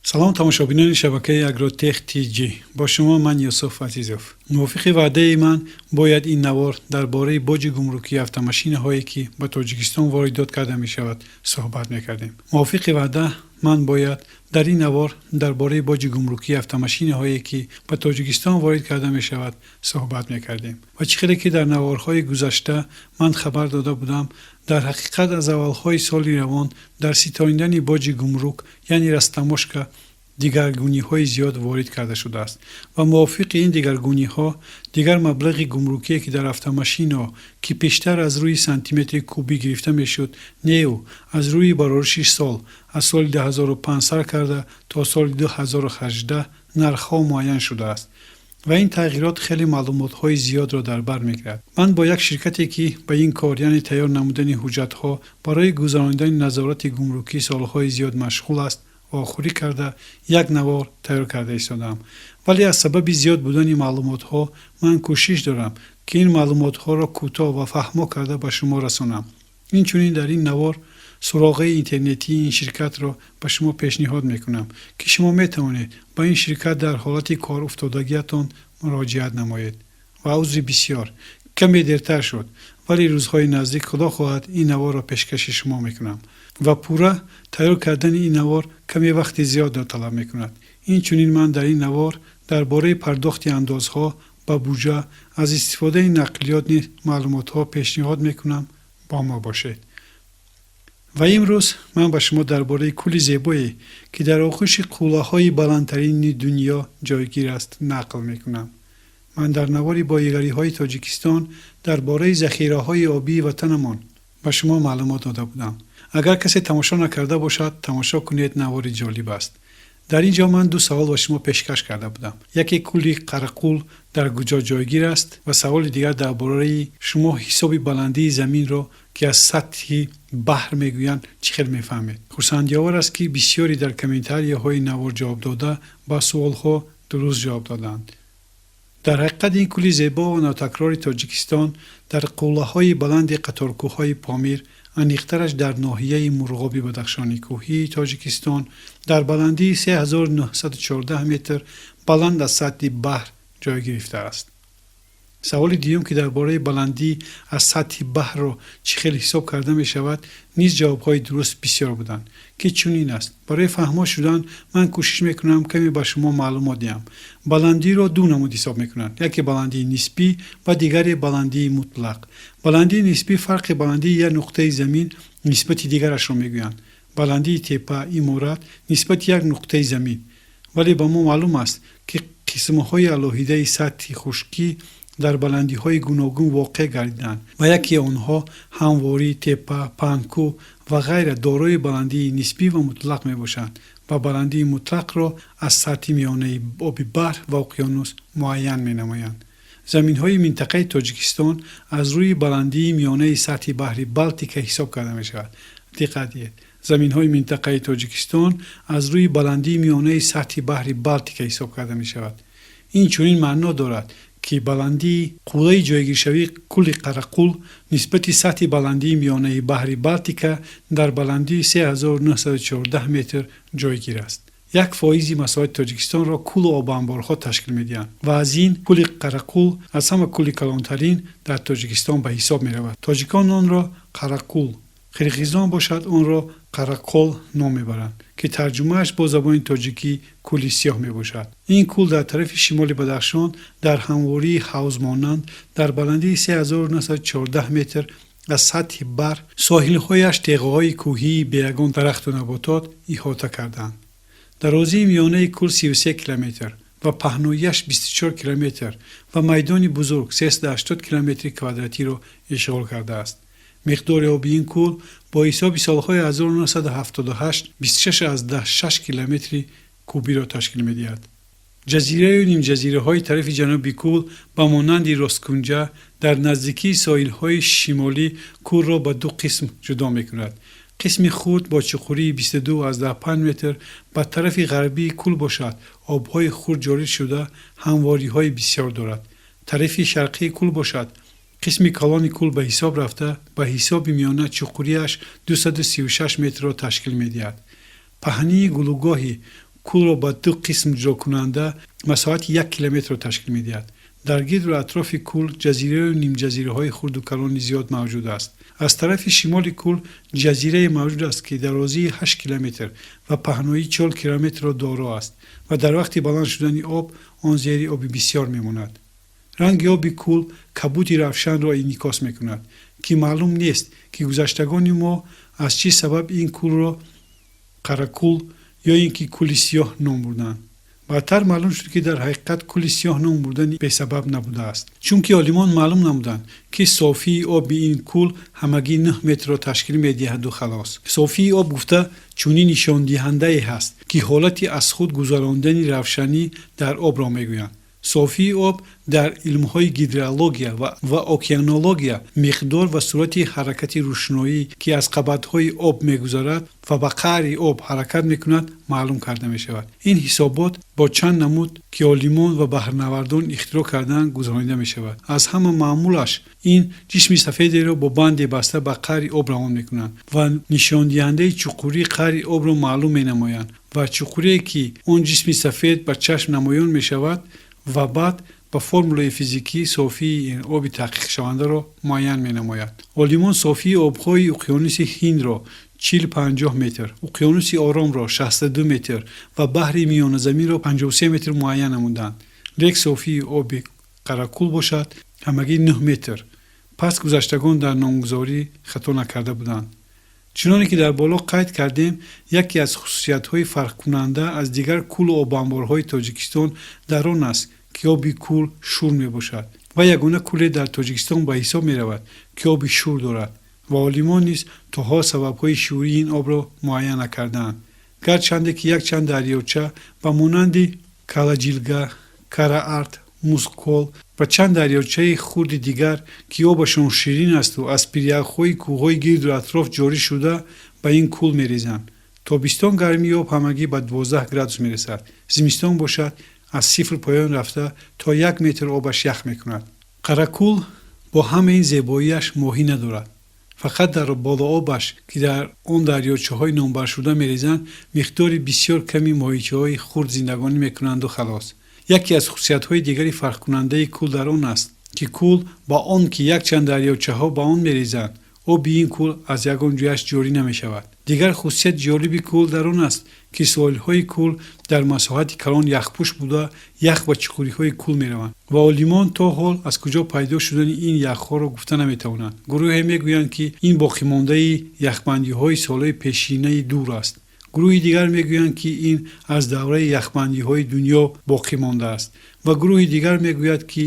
Салом, тамошобинони шабакаи Агротех Тҷ, бо шумо ман, Юсуф Азизов. Мувофиқи ваъдаи ман бояд ин навор дар бораи боҷи гумрукии автомошинаҳое, ки ба Тоҷикистон воридот карда мешавад, суҳбат мекардем. Мувофиқи ваъда ман бояд дар ин навор дар бораи боҷи гумрукии автомошинаҳое, ки ба Тоҷикистон ворид карда мешавад, суҳбат мекардем. Ва чӣ хеле ки дар наворҳои гузашта ман хабар дода будам, дар ҳақиқат аз аввалҳои соли равон дар ситонидани боҷи гумрук, яъне растаможка, дигаргуниҳои зиёд ворид карда шудааст ва мувофиқи ин дигаргуниҳо дигар маблағи гумрукие, ки дар автомошино, ки пештар аз рӯи сантиметри кубӣ гирифта мешуд, нею аз рӯи барориши сол, аз соли 2005 сар карда то соли 2018 нархҳо муайян шудааст ва ин тағйирот хеле маълумотҳои зиёдро дар бар мегирад. Ман бо як ширкате, ки ба ин кор, яъне тайёр намудани ҳуҷҷатҳо барои гузаронидани назорати гумрукӣ солҳои зиёд машғул аст, вохӯрӣ карда, як навор тайёр карда истодаам. Вале аз сабаби зиёд будани маълумотҳо ман кӯшиш дорам, ки ин маълумотҳоро кӯтоҳ ва фаҳмо карда ба шумо расонам. Инчунин дар ин навор суроғаи интернетии ин ширкатро ба шумо пешниҳод мекунам, ки шумо метавонед ба ин ширкат дар ҳолати коруфтодагиатон муроҷиат намоед. Ва узри бисёр, каме дертар шуд, вале рӯзҳои наздик, Худо хоҳад, ин наворро пешкаши шумо мекунам. Ва пурра тайёр кардани ин навор каме вақти зиёдро талаб мекунад. Инчунин ман дар ин навор дар бораи пардохти андозҳо ба буҷа аз истифодаи нақлиёт низ маълумотҳо пешниҳод мекунам. Бо мо бошед. Ва имрӯз ман ба шумо дар бораи кӯли зебое, ки дар оғӯши қуллаҳои баландтарини дунё ҷойгир аст, нақл мекунам. Ман дар навори боигариҳои Тоҷикистон дар бораи захираҳои обии ватанамон ба шумо маълумот дода будам. Агар касе тамошо накарда бошад, тамошо кунед, навори ҷолиб аст. Дар ин ҷо ман ду савол ба шумо пешкаш карда будам: яке, кӯли Қарақул дар куҷо ҷойгир аст, ва саволи дигар дар бораи шумо ҳисоби баландии заминро, ки аз сатҳи баҳр мегӯянд, чӣ хел мефаҳмед. Хурсандиовар аст, ки бисёре дар комментарияҳои навор ҷавоб дода, ба суолҳо дуруст ҷавоб доданд. Дар ҳақиқат ин кӯли зебо ва нотакрори Тоҷикистон дар қуллаҳои баланди қаторкӯҳҳои Помир, аниқтараш дар ноҳияи Мурғоби Бадахшони кӯҳии Тоҷикистон, дар баландии 3914 метр баланд аз сатҳи баҳр ҷой гирифтааст. Саволи дуюм, ки дар бораи баландӣ аз сатҳи баҳрро чӣ хел ҳисоб карда мешавад, низ ҷавобҳои дуруст бисёр буданд, ки чунин аст. Барои фаҳмо шудан ман кӯшиш мекунам каме ба шумо маълумот диҳам. Баландиро ду намуд ҳисоб мекунанд: яке баландии нисбӣ ва дигаре баландии мутлақ. Баландии нисбӣ фарқи баландии як нуқтаи замин нисбати дигарашро мегӯянд: баландии тепа, иморат нисбати як нуқтаи замин. Вале ба мо маълум аст, ки қисмҳои алоҳидаи сатҳи хушкӣ дар баландиҳои гуногун воқеъ гардиданд ва яке онҳо ҳамворӣ, тепа, паҳнкӯҳ ва ғайра дорои баландии нисбӣ ва мутлақ мебошанд ва баландии мутлақро аз сатҳи миёнаи оби баҳр ва уқёнус муайян менамоянд. Заминҳои минтақаи Тоҷикистон аз рӯи баландии миёнаи сатҳи баҳри Балтика ҳисоб карда мешавад. Диққат диҳед: заминҳои минтақаи Тоҷикистон аз рӯи баландии миёнаи сатҳи баҳри Балтика ҳисоб карда мешавад. Ин чунин маъно дорад, ки баландии қуллаи ҷойгиршавии кӯли Қарақул нисбати сатҳи баландии миёнаи баҳри Балтика дар баландии 3914 метр ҷойгир аст. 1 фоизи масоҳати Тоҷикистонро кӯлу обанборҳо ташкил медиҳанд ва аз ин кӯли Қарақул аз ҳама кӯли калонтарин дар Тоҷикистон ба ҳисоб меравад. Тоҷикон онро Қарақул, қирғизон бошад, онро Қарақол ном мебаранд, ки тарҷумааш бо забони тоҷикӣ кӯли сиёҳ мебошад. Ин кӯл дар тарафи шимоли Бадахшон, дар ҳамвории ҳавзмонанд, дар баландии 3914 метр аз сатҳи баҳр, соҳилҳояш теғаҳои кӯҳии бе ягон дарахту наботот иҳота кардаанд. Дарозии миёнаи кӯл 33 километр ва паҳноияш 24 километр ва майдони бузург 380 километри квадратиро ишғол кардааст. Миқдори оби ин кӯл бо ҳисоби солҳои 1978 26,6 километри кубиро ташкил медиҳад. Ҷазираю нимҷазираҳои тарафи ҷануби кӯл, ба монанди росткунҷа, дар наздикии соҳилҳои шимолӣ кӯлро ба ду қисм ҷудо мекунад. Қисми хурд бо чуқурии 22,5 метр ба тарафи ғарбии кӯл бошад, обҳои хурд ҷорӣ шуда, ҳамвориҳои бисёр дорад. Тарафи шарқии кӯл бошад, қисми калони кӯл ба ҳисоб рафта, ба ҳисоби миёна чуқуриаш 236 метрро ташкил медиҳад. Паҳнии гулӯгоҳи Кӯлро ба ду қисм ҷудокунанда масоҳати 1 километрро ташкил медиҳад. Дар гирду атрофи кӯл ҷазираю нимҷазираҳои хурду калони зиёд мавҷуд аст. Аз тарафи шимоли кӯл ҷазирае мавҷуд аст, ки дарозии 8 километр ва паҳноии 4 километрро доро аст ва дар вақти баланд шудани об он зери оби бисёр мемонад. Ранги оби кӯл кабуди равшанро инъикос мекунад, ки маълум нест, ки гузаштагони мо аз чӣ сабаб ин кӯлро Қаракӯл ё ин ки Кӯли Сиёҳ ном бурданд. Баъдтар маълум шуд, ки дар ҳақиқат Кӯли Сиёҳ ном бурдани бесабаб набудааст, чунки олимон маълум намуданд, ки софии оби ин кӯл ҳамагӣ 9 метрро ташкил медиҳаду халос. Софии об гуфта чунин нишондиҳандае ҳаст, ки ҳолати аз худ гузарондани равшанӣ дар обро мегӯянд. Софии об дар илмҳои гидрология ва океанология миқдор ва суръати ҳаракати рӯшноӣ, ки аз қабатҳои об мегузарад ва ба қаъри об ҳаракат мекунад, маълум карда мешавад. Ин ҳисобот бо чанд намуд, ки олимон ва баҳрнавардон ихтироъ кардаанд, гузаронида мешавад. Аз ҳама маъмулаш ин ҷисми сафедеро бо банде баста ба қаъри об равон мекунанд ва нишондиҳандаи чуқурии қаъри обро маълум менамоянд ва чуқурие, ки он ҷисми сафед ба чашм намоён мешавад, ва баъд ба формулаи физикӣ софии оби таҳқиқшавандаро муайян менамояд. Олимон софии обҳои уқёнуси Ҳиндро 40-50 метр, уқёнуси Оромро 62 метр ва баҳри Миёназаминро 53 метр муайян намуданд. Лек софии оби Қаракӯл бошад ҳамагӣ 9 метр. Пас гузаштагон дар номгузорӣ хато накарда буданд. Чуноне ки дар боло қайд кардем, яке аз хусусиятҳои фарқкунанда аз дигар кӯлу обанборҳои Тоҷикистон дар он аст, ки оби кӯл шур мебошад ва ягона кӯле дар Тоҷикистон ба ҳисоб меравад, ки оби шур дорад ва олимон низ то ҳол сабабҳои шӯрии ин обро муайян накардаанд. Гарчанде ки якчанд дарёча ба монанди Калаҷилга, Караарт, Музкол ва чанд дарёчаи хурди дигар, ки обашон ширин асту аз пиряхҳои кӯҳҳои гирду атроф ҷорӣ шуда, ба ин кӯл мерезанд. Тобистон гармии об ҳамагӣ ба 12 градус мерасад, зимистон бошад, аз сифр поён рафта, то 1 метр обаш ях мекунад. Қаракӯл бо ҳамаи ин зебоиаш моҳӣ надорад. Фақат дар болообаш, ки дар он дарёчаҳои номбаршуда мерезанд, миқдори бисёр ками моҳичаҳои хурд зиндагонӣ мекунанду халос. Яке аз хусусиятҳои дигари фарқкунандаи кӯл дар он аст, ки кӯл ба он ки якчанд дарёчаҳо ба он мерезанд, оби ин кӯл аз ягон ҷояш ҷорӣ намешавад. Дигар хусусияти ҷолиби кӯл дар он аст, ки соҳилҳои кӯл дар масоҳати калон яхпӯш буда, ях ба чуқуриҳои кӯл мераванд ва олимон то ҳол аз куҷо пайдо шудани ин яхҳоро гуфта наметавонанд. Гурӯҳе мегӯянд, ки ин боқимондаи яхбандиҳои солҳои пешинаи дур аст, гурӯҳи дигар мегӯянд, ки ин аз давраи яхбандиҳои дунё боқӣ мондааст ва гурӯҳи дигар мегӯяд, ки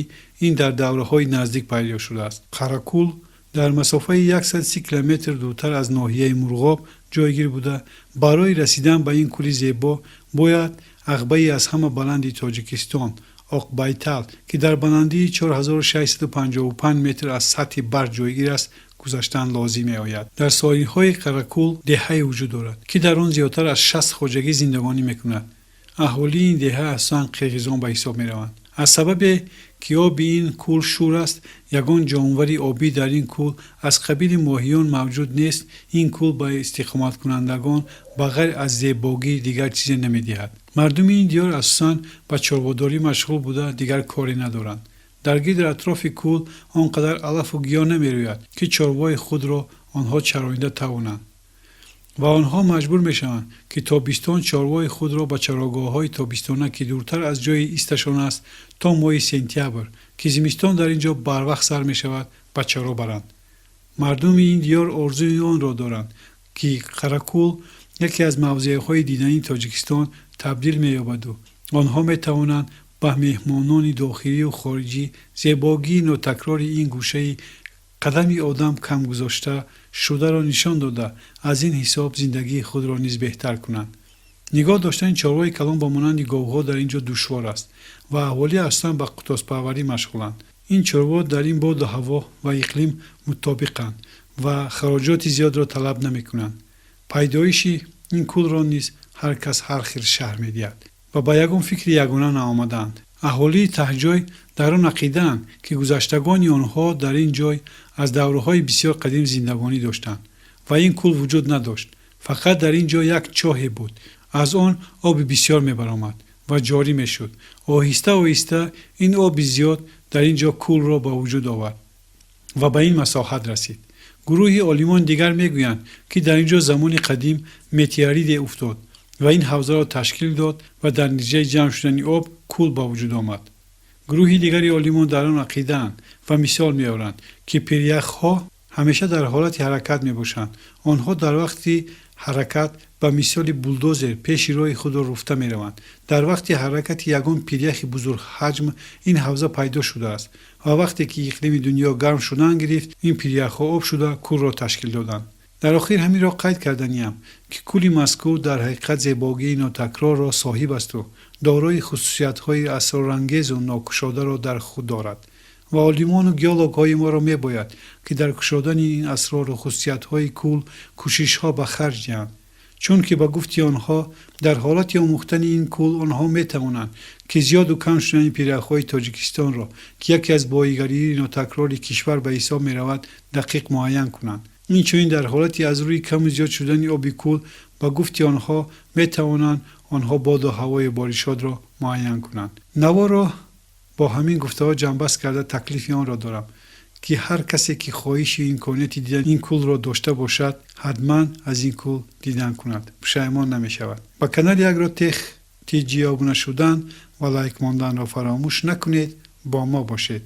ин дар давраҳои наздик пайдо шудааст. Қаракӯл дар масофаи 130 километр дуртар аз ноҳияи Мурғоб ҷойгир буда, барои расидан ба ин кӯли зебо бояд ағбаи аз ҳама баланди Тоҷикистон, Оқбайтал, ки дар баландии 4655 метр аз сатҳи баҳр ҷойгир аст, гузаштан лозим меояд. Дар соҳилҳои Қаракӯл деҳае вуҷуд дорад, ки дар он зиёдтар аз 60 хоҷагӣ зиндагонӣ мекунад. Аҳолии ин деҳа асосан қирғизон ба ҳисоб мераванд. Аз сабабе ки оби ин кӯл шур аст, ягон ҷонвари обӣ дар ин кӯл аз қабили моҳиён мавҷуд нест. Ин кӯл ба истиқоматкунандагон ба ғайр аз зебогӣ дигар чизе намедиҳад. Мардуми ин диёр асосан ба чорводорӣ машғул буда, дигар коре надоранд. Дар гирду атрофи кӯл он қадар алафу гиёҳ намерӯяд, ки чорвои худро онҳо чаронида тавонанд ва онҳо маҷбур мешаванд, ки тобистон чорвои худро ба чарогоҳҳои тобистона, ки дуртар аз ҷойи исташон аст, то моҳи сентябр, ки зимистон дар ин ҷо барвақт сар мешавад, ба чаро баранд. Мардуми ин диёр орзуи онро доранд, ки Қаракӯл яке аз мавзеъҳои дидании Тоҷикистон табдил меёбаду онҳо метавонанд ба меҳмонони дохилию хориҷӣ зебогии нотакрори ин гӯшаи қадами одам кам гузошта шударо нишон дода, аз ин ҳисоб зиндагии худро низ беҳтар кунанд. Нигоҳ доштани чорвои калон ба монанди говҳо дар ин ҷо душвор аст ва аҳолӣ асосан ба қутоспарварӣ машғуланд. Ин чорво дар ин боду ҳаво ва иқлим мутобиқанд ва хароҷоти зиёдро талаб намекунанд. Пайдоиши ин кӯлро низ ҳар кас ҳар хел шарҳ медиҳад ва ба ягон фикри ягона наомадаанд. Аҳолии таҳҷой дар он ақидаанд, ки гузаштагони онҳо дар ин ҷой аз давраҳои бисёр қадим зиндагонӣ доштанд ва ин кӯл вуҷуд надошт. Фақат дар ин ҷо як чоҳе буд. Аз он оби бисёр мебаромад ва ҷорӣ мешуд. Оҳиста оҳиста ин оби зиёд дар ин ҷо кӯлро ба вуҷуд овард ва ба ин масоҳат расид. Гурӯҳи олимон дигар мегӯянд, ки дар ин ҷо замони қадим метеориде уфтод ва ин ҳавзаро ташкил дод ва дар натиҷаи ҷамъ шудани об кӯл ба вуҷуд омад. Гурӯҳи дигари олимон дар он ақидаанд ва мисол меоранд, ки пиряхҳо ҳамеша дар ҳолати ҳаракат мебошанд. Онҳо дар вақти ҳаракат ба мисоли булдозер пеши роҳи худро руфта мераванд. Дар вақти ҳаракати ягон пиряхи бузургҳаҷм ин ҳавза пайдо шудааст ва вақте ки иқлими дунё гарм шудан гирифт, ин пиряхҳо об шуда кӯлро ташкил доданд. Дар охир ҳаминро қайд карданиам, ки кӯли мазкур дар ҳақиқат зебогии нотакрорро соҳиб асту дорои хусусиятҳои асрорангезу нокушодаро дар худ дорад ва олимону геологҳои моро мебояд, ки дар кушодани ин асрору хусусиятҳои кӯл кӯшишҳо ба харҷ диҳанд, чунки ба гуфти онҳо дар ҳолати омӯхтани ин кӯл онҳо метавонанд, ки зиёду кам шудани пиряхҳои Тоҷикистонро, ки яке аз боигарии нотакрори кишвар ба ҳисоб меравад, дақиқ муайян кунанд. Инчунин дар ҳолати аз рӯи каму зиёд шудани оби кӯл, ба гуфти онҳо, метавонанд онҳо боду ҳавои боришотро муайян кунанд. Наворро бо ҳамин гуфтаҳо ҷамъбаст карда, таклифи онро дорам, ки ҳар касе ки хоҳиши имконияти дидани ин кӯлро дошта бошад, ҳатман аз ин кӯл дидан кунад, пушаймон намешавад. Ба канали Агротех Тҷ обуна шудан ва лайк монданро фаромӯш накунед. Бо мо бошед.